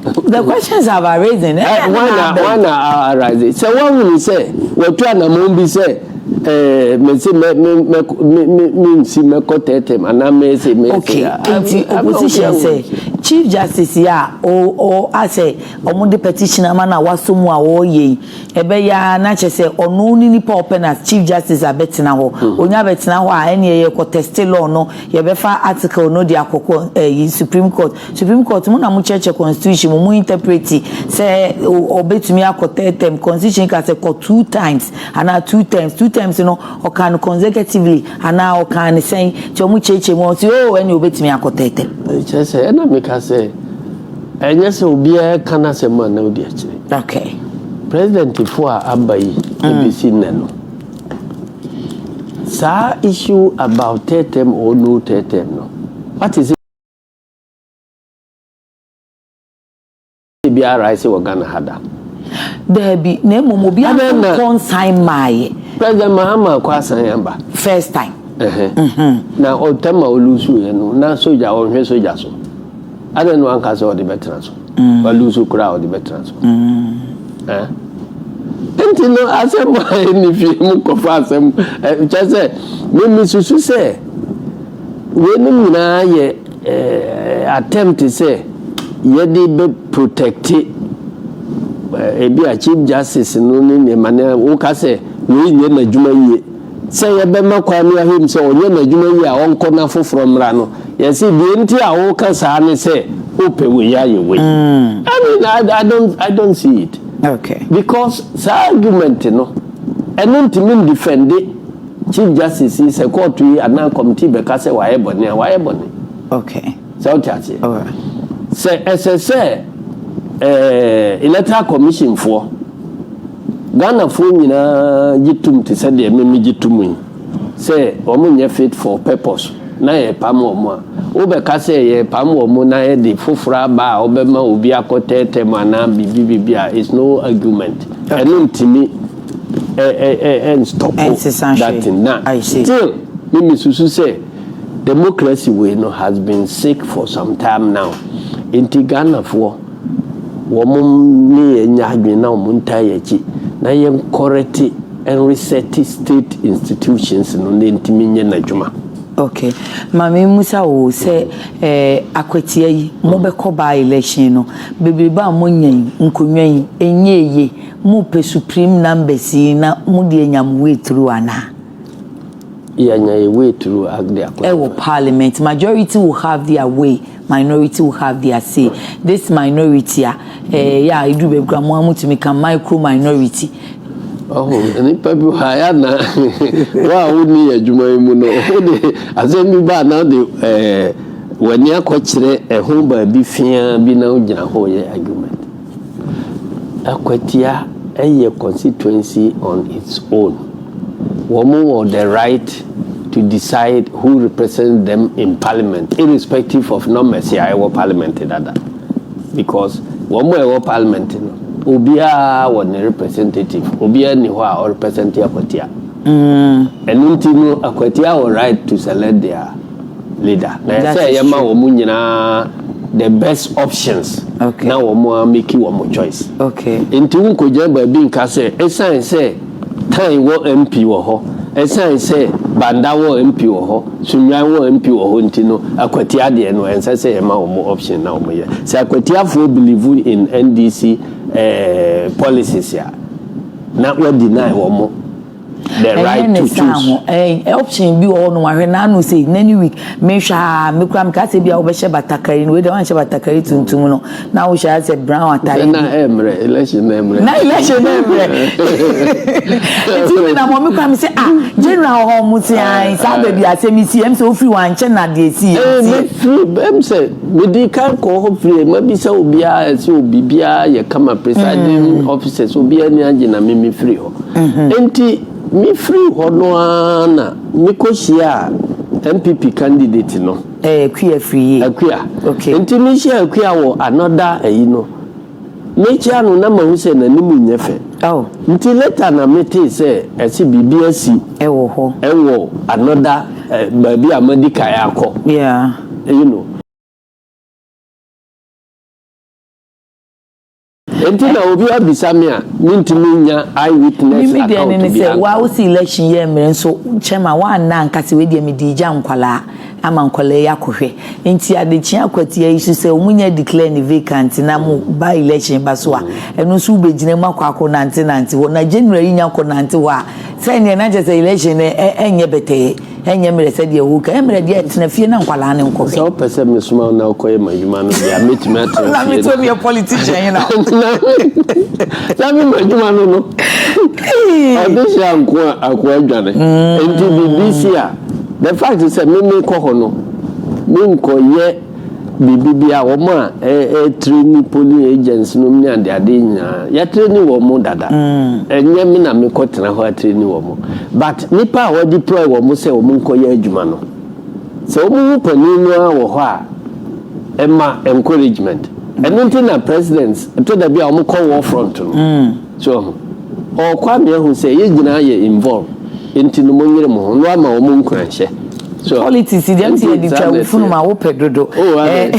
Speaker 2: The questions have arisen.
Speaker 3: Eh, why na why na arise? Sɛ wɔn sɛ wɔtu anamɔn bi sɛ ɛɛ mɛsi mɛ mɛ mɛ mɛ mɛ nsi mɛkɔ tɛɛtɛm anaa mɛsi mɛsi.
Speaker 2: Okay, nti opposition sɛ Chief Justice yi a o o asɛ wɔn de petition ama na wasɔ mu a wɔreyɛ yi, ɛbɛyɛ ara na kyerɛ sɛ ɔno ne nipa a ɔpɛ na Chief Justice abɛtena hɔ. Onya bɛtena hɔ a, ɛneɛ yɛkɔ teste law no, yɛbɛfa article no de akɔ kɔ ɛyi Supreme Court. Supreme Court, mo na mo kyerɛkyerɛ constitution mu, mo interprete sɛ ɔbɛtumi akɔ third term. Constitution ka sɛ kɔ two times anaa two terms. Two terms no, ɔkaa no consecutively anaa ɔkaa no sɛn? Nti ɔmo kyerɛkyerɛ mu, ɔse oo ɛneɛ ɔbɛtumi akɔ third term.
Speaker 3: Kyerɛ sɛ ɛna meka sɛ Ɛnyɛ sɛ obiara ka n'asɛm a na odi akyire.
Speaker 2: Okay.
Speaker 3: Presidentfoɔ a aba yi ɛbɛsi nnɛ no, saa issue about third term or no third term no, wate sɛ ebi arise wɔ Ghana ha da?
Speaker 2: Daabi, na mmom obi nkɔ nsan maaeɛ.
Speaker 3: President Mahama akɔ asan aba.
Speaker 2: First time.
Speaker 3: Na ɔtɛm a ɔlusuiɛ no, na sogya ɔnhwɛ sogya so. Adɛn na wanka sɛ ɔde bɛtena so? Walusu koraa a ɔde bɛtena so. Eh? Nti no asɛm a ɛni fie mu kɔfa asɛm kyɛ sɛ memesusu sɛ weinom nyinaa yɛ attempt sɛ yɛde bɛ protecte ebi a Chief Justice no ne nneɛma no woka sɛ wei nyɛ n'adwuma yie. Sɛ yɛbɛma kwan no ahwɛ mu sɛ ɔnyɛ n'adwuma yie a ɔnkɔ na foforɔ mmra no, yɛse deɛ nti a woka saa ne sɛ wopɛ wei ayɛ wei. I mean, I don't see it.
Speaker 2: Okay.
Speaker 3: Because saa argument no, ɛno ntumi ndefɛnde Chief Justice yi sɛ kɔɔto yi anaa committee bɛka sɛ wayɛ bɔne a, wayɛ bɔne.
Speaker 2: Okay.
Speaker 3: Sɛ wote aseɛ? Sɛ ɛsɛ sɛ eh, Electoral Commission foɔ, Ghanafoɔ nyinaa gye tom te sɛ deɛ me megye tom yi sɛ wɔn nyɛ fit for purpose na yɛrepam wɔn a, wobɛka sɛ yɛrepam wɔn na yɛde foforɔ aba a wɔbɛma obi akɔ tɛɛtɛm anaa biribi biribi a, it's no argument. Ɛno ntumi ɛnstɔpo that thing. Na still me mesusu sɛ democracy wei no has been sick for some time now. Nti Ghanafoɔ wɔn ne yɛn nyɛ adwene na wɔn ntaa yɛn akyi na yɛn kɔrɛte ɛnresɛte state institutions no na ɛntumi nyɛ n'adwuma.
Speaker 2: Ok, ma me mmusa wo sɛ eh, akwatia yi mo bɛkɔ by election no, bebrebe a mo nya yi, nkonnwa yi, ɛnyɛ eye, mo pɛ supreme numbers yi na mo de anya mo way through anaa?
Speaker 3: Yɛanya yɛ way through de akɔ.
Speaker 2: Ɛwɔ parliament, majority will have their way, minority will have their say. This minority a, ɛyɛ a ɛduru baabi koraa mo ara motumi ka micro minority.
Speaker 3: Ɔho, nipa bi wɔ ha ya na wo a wonni adwuma yi mu no, wode asɛm bi ba na wode ɛɛ w'ani akɔkyerɛ ɛho baabi feaa bi na wogyina hɔ yɛ argument. Akwatia yɛ constituency on its own. Wɔn wɔ the right to decide who represents them in parliament irrespective of numbers a ɛwɔ parliament dada because wɔn a ɛwɔ parliament no obiara wɔ ne representative, obiara nni hɔ a ɔrepresent Akwatia. Ɛno nti no Akwatia wɔ right to select their leader na ɛsɛ yɛma wɔn nyinaa the best options na wɔn a make wɔn choice. Nti wonkɔgyina baabi nka sɛ ɛsiane sɛ Tan wɔ MP wɔ hɔ, ɛsiane sɛ Banda wɔ MP wɔ hɔ, Sunyani wɔ MP wɔ hɔ nti no, Akwatia deɛ no, ɛnsɛ sɛ yɛma wɔn option na wɔyɛ. Sɛ Akwatiafoɔ believe in NDC policies a, na wa deny wɔn the right to choose.
Speaker 2: Ɛyɛ option bi wɔ hɔ nom ahwɛ n'ano sɛ nani week mehwɛ a mekura meka sɛ bi a wobɛhyɛ batakari no, wei deɛ wanhyɛ batakari tuntum no na wohyɛ asɛ brown atare.
Speaker 3: Na ɛmmerɛ election na ɛmmerɛ.
Speaker 2: Na election na ɛmmerɛ nti mi na mɔ mi kura mi sɛ, ah, general hɔ mo ti an saa baabi asɛm si ɛm sɛ ofiri wɔn ankyɛn na deɛ si.
Speaker 3: Ɛɛ, mefiri ɛm sɛ medi kan kɔ hɔ firi mabisa obiara sɛ obibiara yɛ kama, presiding officers, obiara ni agye na me mefiri hɔ. Nti mefiri hɔ no ara na mekɔhyia a NPP candidate no.
Speaker 2: Ɛɛ, Akua firi yie.
Speaker 3: Akua.
Speaker 2: Okay.
Speaker 3: Nti mehyia Akua wɔ another ayi no, mekyia no na mahu sɛ n'anim nyɛ fɛ.
Speaker 2: Oh.
Speaker 3: Nti later na metee sɛ ɛsɛ biribi asi
Speaker 2: ɛwɔ hɔ.
Speaker 3: Ɛwɔ another baabi a madi kan akɔ. Nti na obi abisa me a, mentumi nya eye witness
Speaker 2: Mimi deɛ
Speaker 3: account
Speaker 2: ne ne
Speaker 3: bi
Speaker 2: sɛ
Speaker 3: anka.
Speaker 2: wa wosi election yɛ mmerɛ nso kyɛma wanna nka sɛ wei deɛ mede gya nkwalaa ama nkwalaa yi akɔhwɛ. Nti adekyea Akwatia yi so sɛ ɔmo nya declare ne vacant na mo ba election ba so a, ɛno nso wobɛgyina mu akɔ akɔ nante nante hɔ na general yi nya kɔ nante hɔ a, sɛneɛ na kyerɛ sɛ election no ɛnyɛ bɛtɛɛ, ɛnyɛ mmerɛ sɛdeɛ ɛwɔ ka ɛmmerɛ deɛ tena fie na nkwalaa ne nkɔhwɛ.
Speaker 3: Sɛ wopɛ sɛ mesoma wo na wokɔyɛ m'adwuma no deɛ a, mɛtumi atena
Speaker 2: Na
Speaker 3: fie.
Speaker 2: meto mi yɛ politician yi na.
Speaker 3: Na me m'adwuma no ɔde hyɛ anko a akoa adwane. Nti biribi si a, the fact sɛ me mekɔ hɔ no, menkɔyɛ biribi bi a wɔn a ɛtrain polling agents no ne adeade nyinaa, yɛatrain wɔn mo dada. Ɛnyɛ me na mekɔ tena hɔ atrain wɔn mo, but nipa a wɔdeploy wɔn mo sɛ wɔn nkɔyɛ adwuma no, sɛ wɔn ho panin no ara wɔ hɔ a, ɛma encouragement. Ɛno nti na president ɛtɔ da bi a wɔn kɔ war front no so ɔkɔ ame ahu sɛ yɛn nyinaa yɛ involve, nti no mo nyere mo ho no ama wɔn nkuranhyɛ so.
Speaker 2: Politics deɛ nti yɛde twa wo funu ma wopɛ dodo.
Speaker 3: Oh, me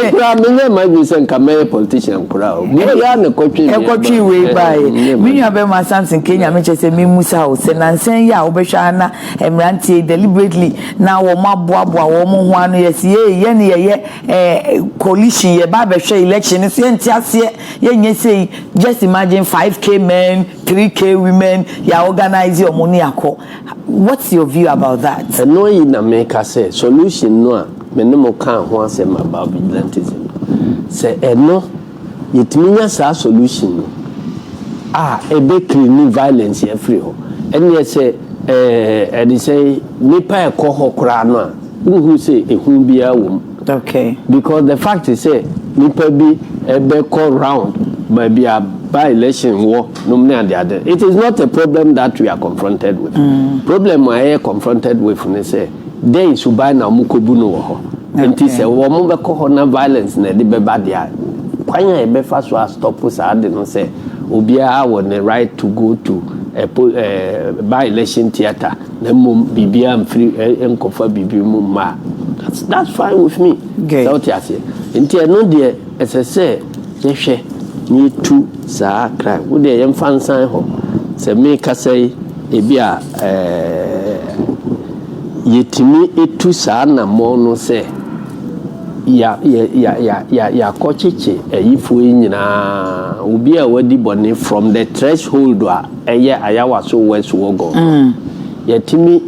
Speaker 3: kura menyɛ ma dwi sɛ nka mɛyɛ politician kura o, biribiara na ɛkɔtwe mi.
Speaker 2: Ɛkɔtwe wei baeɛ. Me nua bɛma Samson Kenya, mekyɛ sɛ memusa wo sɛ nansɛn yi a wobɛhwɛ a na mmeranteɛ deliberately na wɔn aboaboa wɔn ho ano, yɛsi yɛ yɛ ne yɛyɛ coalition, yɛba abɛhwɛ election no so, yɛnte aseɛ, yɛnyɛ sei. Just imagine 5K men, 3K women, yɛ organize wɔn ne akɔ. What's your view about that?
Speaker 3: Ɛno yi na meka sɛ solution no a me ne mo kaa ho asɛm about vigilantism, sɛ ɛno yɛtumi nya saa solution no a, ɛbɛclean violence afiri hɔ. Ɛneɛ sɛ ɛde sɛ nipa ɛkɔ hɔ koraa no a, wohu sɛ ehu biara wɔ mu. Because the fact is sɛ nipa bi ɛbɛkɔ round baabi a by election wɔ nom ne adeade, it is not a problem that we are confronted with. Problem a ɛyɛ confronted with ne sɛ dɛn suban na wɔn kɔbu no wɔ hɔ. Nti sɛ wɔn bɛkɔ hɔ na violence na ɛde bɛba deɛ a, kwan a yɛbɛfa so a stop saa de no sɛ obiara wɔ ne right to go to by election theatre na mmom biribiara mfiri nkɔfa biribi mu mma a, that's fine with me. Sɛ wote aseɛ, nti ɛno deɛ ɛsɛ sɛ yɛhwɛ na yɛtu saa crime wo deɛ yɛmfa nsan hɔ. Sɛ mekasa yi, ebi a yɛtumi etu saa nammɔn no sɛ ya ya ya ya ya yɛakɔkyekye ayifoɔ yi nyinaa, obi a wadi bɔne from the threshold a ɛyɛ Ayawaso West Wuogon no, yɛtumi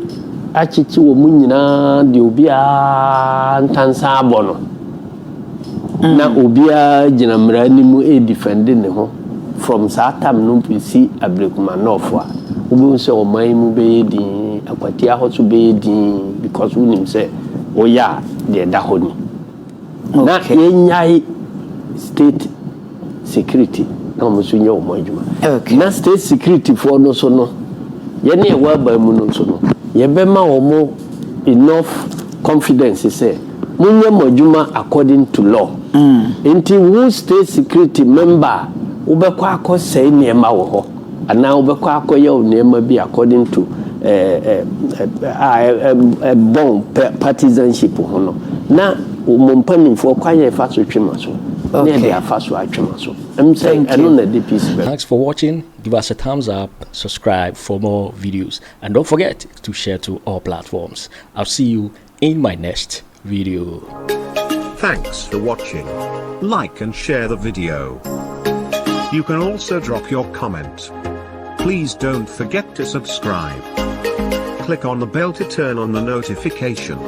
Speaker 3: akyekye wɔ mu nyinaa deɛ obiara ntansa abɔ no na obiara gyina mmara anim ɛdefend ne ho from saa tam no bɛsi Ablekuma North a, wobɛhu sɛ ɔman yi mu bɛyɛ din, Akwatia hɔ so bɛyɛ din, because wonim sɛ woyɛ a deɛ ɛda hɔ ni na yɛnyae state security na wɔn nso nyɛ wɔn adwuma. Na state security foɔ no so no, yɛne ɛwɔ aban mu no nso no, yɛbɛma wɔn enough confidence sɛ monyɛ mo adwuma according to law. Nti wo state security member a wobɛkɔ akɔsɛe nneɛma wɔ hɔ anaa wobɛkɔ akɔyɛ wo nneɛma bi according to a ɛbɔn partisanship ho no, na mo mpanimfoɔ kwan yɛ fa so twe ma so. Ne yɛde afa so atwe m'aso. Ɛm sɛ ɛno na ɛde peace bɛba.
Speaker 1: Thanks for watching, give us a thumbs up, subscribe for more videos and don't forget to share to all platforms. I'll see you in my next video.
Speaker 4: Thanks for watching. Like and share the video. You can also drop your comment. Please don't forget to subscribe. Click on the bell to turn on the notification.